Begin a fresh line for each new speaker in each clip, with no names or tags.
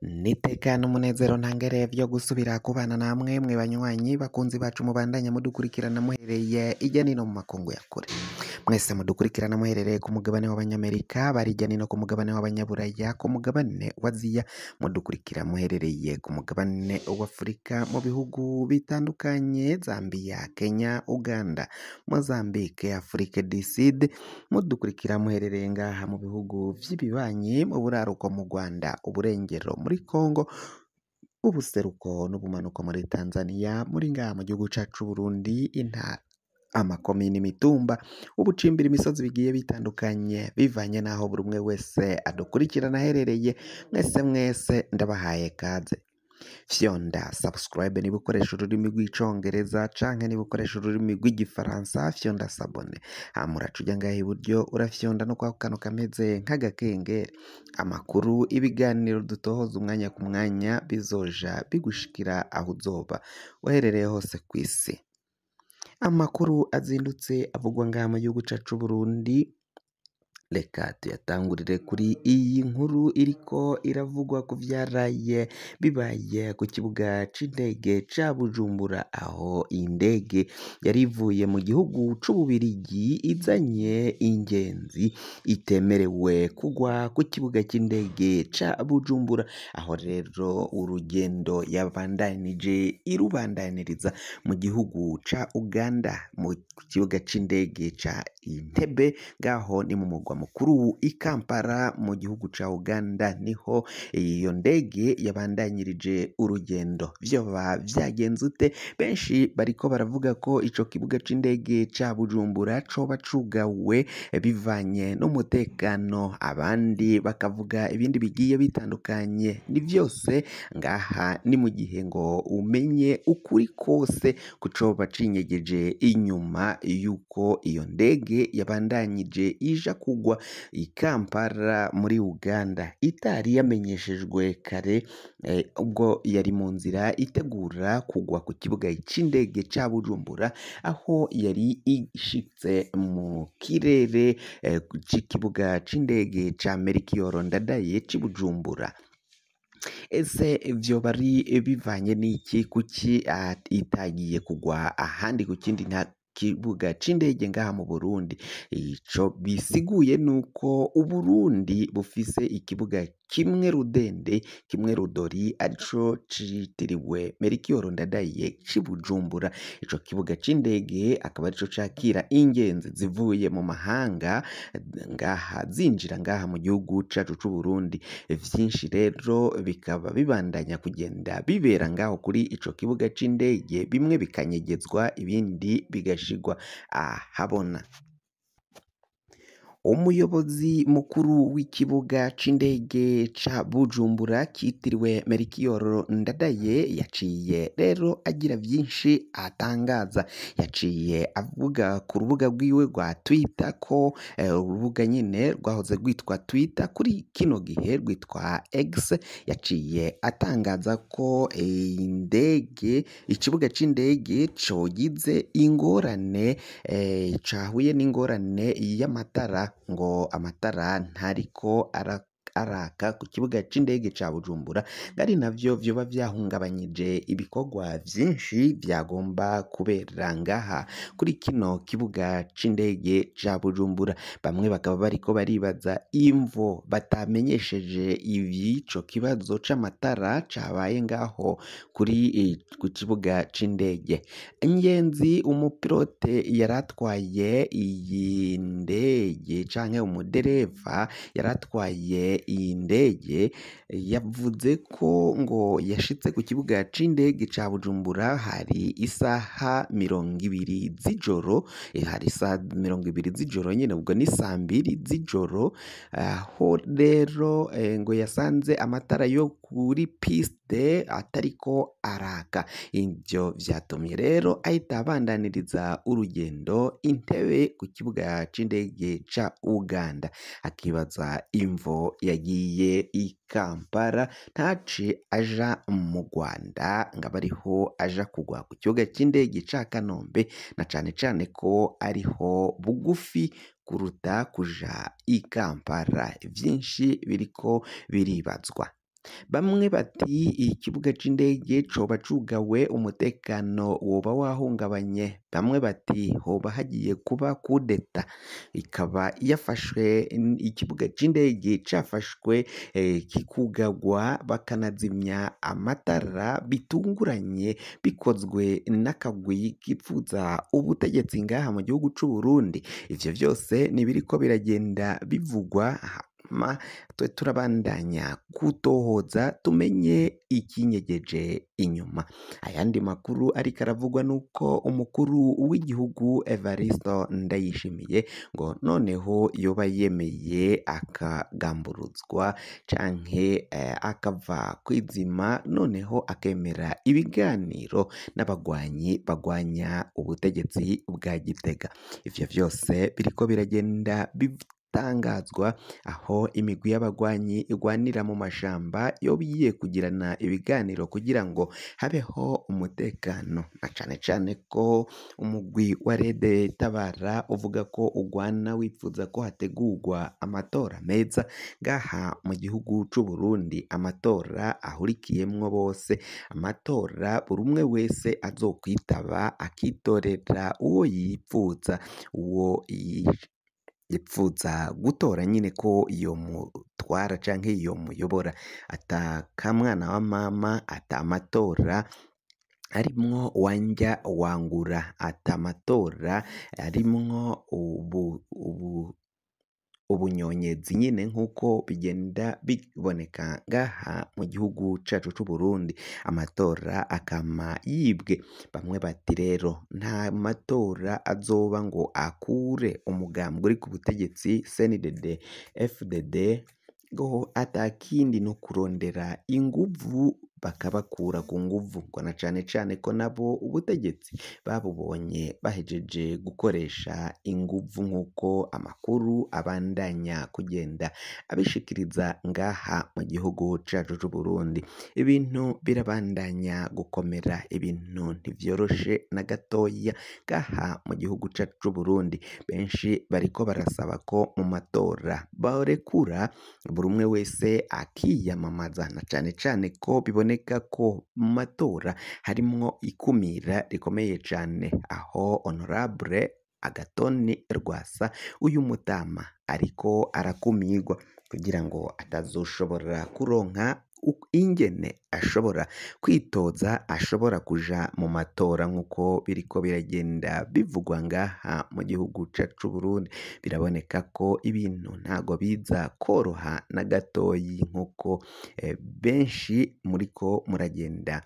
Nitekana umunezero ntangere vyo gusubira kubana namwe mwe banywanyi bakunzi bacu mubandanya mudukurikirana muhereye irya nino mu makungu ya kure. Mwese mudukurikirana muherereye ku mugabane w'abanyamerika, bari irya nino ku mugabane w'abanyaburaya, ku mugabane wa Aziya, mudukurikira muherereye ku mugabane w'Afurika mu bihugu bitandukanye Zambia, Kenya, Uganda, Mozambique, Afrique du Sud, mudukurikira muherereye ngaha mu bihugu vy'ibibanyi, mu buraruko mu Rwanda, uburengero muri Congo, ubuseruko n'ubumanuko muri Tanzania, muri ngaha mu gihugu cacu Burundi, intara, amakomine, imitumba, ubucimbira imisozi bigiye bitandukanye bivanye n'aho buri umwe wese adukurikirana aherereye, mwese mwese ndabahaye kaze. Fyonda subscribe niba ukoresha ururimi rw'icongereza canke niba ukoresha ururimi rw'igifaransa fyonda s'abonner, hama uraca uja ngaha iburyo urafyonda no kwako kantu kameze nk'agakengeri. Amakuru, ibiganiro dutohoza umwanya ku mwanya bizoja bigushikira aho uzoba uherereye hose kw'isi. Amakuru azindutse avugwa ngaha mu gihugu cacu Burundi, reka tuyatangurire kuri iyi nkuru iriko iravugwa ku vyaraye bibaye ku kibuga c'indege ca Bujumbura, aho indege yari ivuye mu gihugu c'Ububirigi izanye ingenzi itemerewe kugwa ku kibuga c'indege ca Bujumbura, aho rero urugendo yabandanije irubandaniriza mu gihugu ca Uganda mu kibuga c'indege ca Entebbe, ngaho ni mu mugwa mukuru i Kampala mu gihugu ca Uganda, niho iyo ndege yabandanyirije urugendo. Vyoba vyagenze ute? Benshi bariko baravuga ko ico kibuga c'indege ca Bujumbura coba cugawe bivanye n'umutekano, abandi bakavuga ibindi bigiye bitandukanye. Ni vyose ngaha ni mu gihe ngo umenye ukuri kose kucoba cinyegeje inyuma yuko iyo ndege yabandanyije ija kugwa i Kampala muri Uganda itari yamenyeshejwe kare, ubwo yari mu nzira itegura kugwa ku kibuga c'indege ca Bujumbura, aho yari ishitse mu kirere c'ikibuga c'indege ca Melchior Ndadaye c'i Bujumbura. Ese vyoba ari bivanye n'iki? Kuki itagiye kugwa ahandi ku kindi nta kibuga c'indege ngaha mu Burundi? Ico bisiguye nuko Uburundi bufise ikibuga kimwe rudende, kimwe rudori, arico citiriwe Melchior Ndadaye c'i Bujumbura. Ico kibuga c'indege akaba arico cakira ingenzi zivuye mu mahanga ngaha zinjira ngaha mu gihugu cacu c'Uburundi. Vyinshi rero bikaba bibandanya kugenda bibera ngaho kuri ico kibuga c'indege, bimwe bikanyegezwa ibindi bigashigwa ahabona. Umuyobozi mukuru w'ikibuga c'indege ca Bujumbura kitiriwe Melchior Ndadaye yaciye rero agira vyinshi atangaza. Yaciye avuga ku rubuga rwiwe rwa Twitter ko urubuga nyene rwahoze rwitwa Twitter kuri kino gihe rwitwa X, yaciye atangaza ko indege, ikibuga c'indege cogize ingorane, cahuye n'ingorane y'amatara, ngo amatara ntariko araka ku kibuga c'indege ca Bujumbura, ari navyo vyoba vyahungabanyije ibikorwa vyinshi vyagomba kubera ngaha kuri kino kibuga c'indege ca Bujumbura. Bamwe bakaba bariko baribaza imvo batamenyesheje ivy'ico kibazo c'amatara cabaye ngaho kuri ku kibuga c'indege. Ingenzi umupilote yaratwaye iyi ndege canke umudereva yaratwaye iyi ndege yavuze ko ngo yashitse ku kibuga c'indege ca Bujumbura hari isaha 20 z'ijoro, hari isaha 20 z'ijoro nyene, ubwo ni saa 2 z'ijoro, aho rero ngo yasanze amatara yo kuri piste atariko araka. Ivyo vyatumye rero ahita abandaniriza urugendo Entebbe ku kibuga c'indege ca Uganda, akibaza imvo yagiye i Kampala ntace aja mu Rwanda ngo abe ariho aja kugwa ku kibuga c'indege ca Kanombe, na cane cane ko ariho bugufi kuruta kuja i Kampala. Vyinshi biriko biribazwa. Bamwe bati ikibuga c'indege coba cugawe, umutekano woba wahungabanye. Bamwe bati hoba hagiye kuba kudeta, ikaba yafashwe, ikibuga c'indege cafashwe kikugagwa, bakanazimya amatara bitunguranye, bikozwe n'akagwi kipfuza ubutegetsi ngaha mu gihugu c'u Burundi. Ivyo vyose ni ibiriko biragenda bivugwa, hama twe turabandanya kutohoza tumenye ikinyegeje inyuma. Ayandi makuru ariko aravugwa nuko umukuru w'igihugu Evaristo Ndayishimiye ngo noneho yoba yemeye akagamburuzwa canke akava kwizima, noneho akemera ibiganiro n'abagwanyi bagwanya ubutegetsi bwa Gitega. Ivyo vyose biriko biragenda bitangazwa aho imigwi y'abagwanyi igwanira mu mashamba yoba igiye kugirana ibiganiro kugira ngo habeho umutekano, na cane cane ko umugwi wa Rede Tabara uvuga ko ugwana wipfuza ko hategurwa amatora meza ngaha mu gihugu c'u Burundi, amatora ahurikiyemwo bose, amatora buri umwe wese azokwitaba akitorera uwo yipfuza, uwo yipfuza gutora nyine ko yomutwara canke yomuyobora, ata kamwana wa mama, ata amatora arimwo wanja wangura, ata amatora arimwo ubunyonyezi nyine nk'uko bigenda biboneka ngaha mu gihugu cacu c'u Burundi. Amatora akama yibwe. Bamwe bati rero nta matora azoba ngo akure umugambwe uri ku butegetsi CNDD FDD, ngo atakindi no kurondera inguvu bakabakura ku nguvu, ngo na cane cane ko nabo ubutegetsi babubonye bahejeje gukoresha inguvu, nk'uko amakuru abandanya kugenda abishikiriza ngaha mu gihugu cacu c'u Burundi. Ibintu birabandanya gukomera, ibintu ntivyoroshe na gatoya ngaha mu gihugu cacu c'u Burundi. Benshi bariko barasaba ko mu matora barekura buri umwe wese akiyamamaza, na cane cane ko biboneka ko mu matora harimwo ikumira rikomeye cane, aho Honorable Agathon Rwasa uyu mutama ariko arakumirwa kugira ngo atazoshobora kuronka ingene ashobora kwitoza, ashobora kuja mu matora nk'uko biriko biragenda bivugwa ngaha mu gihugu cacu c'u Burundi. Biraboneka ko ibintu ntago biza koroha na gatoyi, nk'uko benshi muriko muragenda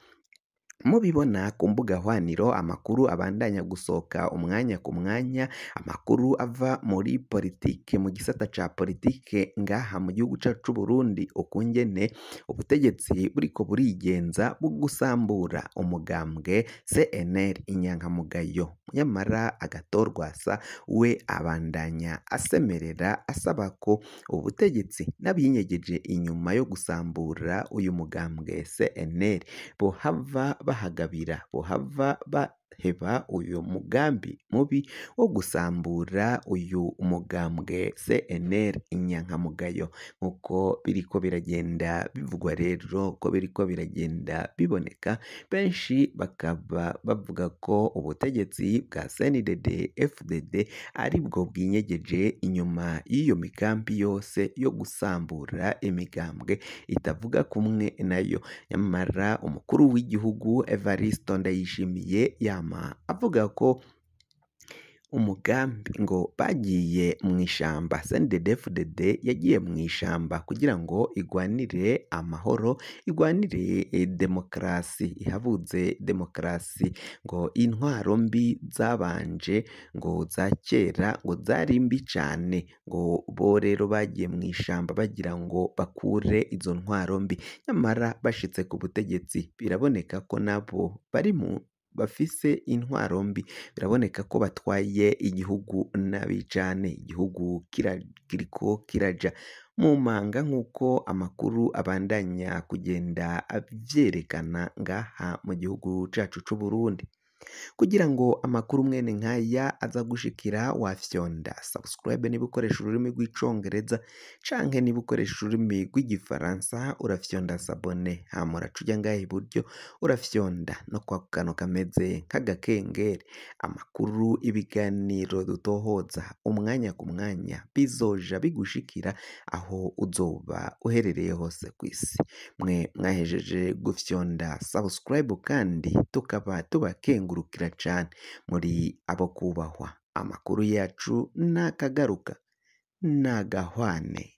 mubibona ku mbuga hwaniro. Amakuru abandanya gusohoka umwanya ku mwanya, amakuru ava muri politike, mu gisata ca politike ngaha mu gihugu cacu c'u Burundi, ukungene ubutegetsi buriko burigenza bugusambura umugambwe CNL inyankamugayo. Nyamara Agathon Rwasa we abandanya asemerera asaba ko ubutegetsi n'abinyegeje inyuma yo gusambura uyu mugambwe CNL bohava bahagabira, bohava baheba uyu mugambi mubi wo gusambura uyu mugambwe CNL inyankamugayo, nk'uko biriko biragenda bivugwa rero ko biriko biragenda biboneka. Benshi bakaba bavuga ko ubutegetsi bwa CNDD FDD aribwo bwinyegeje inyuma y'iyo migambi yose yo gusambura imigambwe itavuga kumwe nayo. Nyamara umukuru w'igihugu Evaristo Ndayishimiye yama avuga ko umugambi ngo bagiye mu ishamba, CNDD-FDD yagiye mu ishamba kugira ngo igwanire amahoro, igwanire demokarasi, ihabuze demokarasi, ngo intwaro mbi zabanje ngo za kera ngo zari mbi cane, ngo bo rero bagiye mu ishamba bagira ngo bakure izo ntwaro mbi. Nyamara bashitse ku butegetsi biraboneka ko nabo bari mu bafise intwaro mbi, biraboneka ko batwaye igihugu nabi cane, igihugu kiriko kiraja mu manga nk'uko amakuru abandanya kugenda avyerekana ngaha mu gihugu cacu c'u Burundi. Kugira ngo amakuru mwene nkaya aza gushikira, wafyonda subscribe niba ukoresha ururimi rw'icongereza, canke niba ukoresha ururimi rw'igifaransa urafyonda s'abonner, hama uraca uja ngaha iburyo urafyonda no kwa kantu kameze nk'agakengeri. Amakuru, ibiganiro dutohoza umwanya ku mwanya bizoja bigushikira aho uzoba uherereye hose kw'isi. Mwe mwahejeje gufyonda subscribe kandi tukaba tubakengurukira cane, muri abo kubahwa. Amakuru yacu nakagaruka, nagahwane.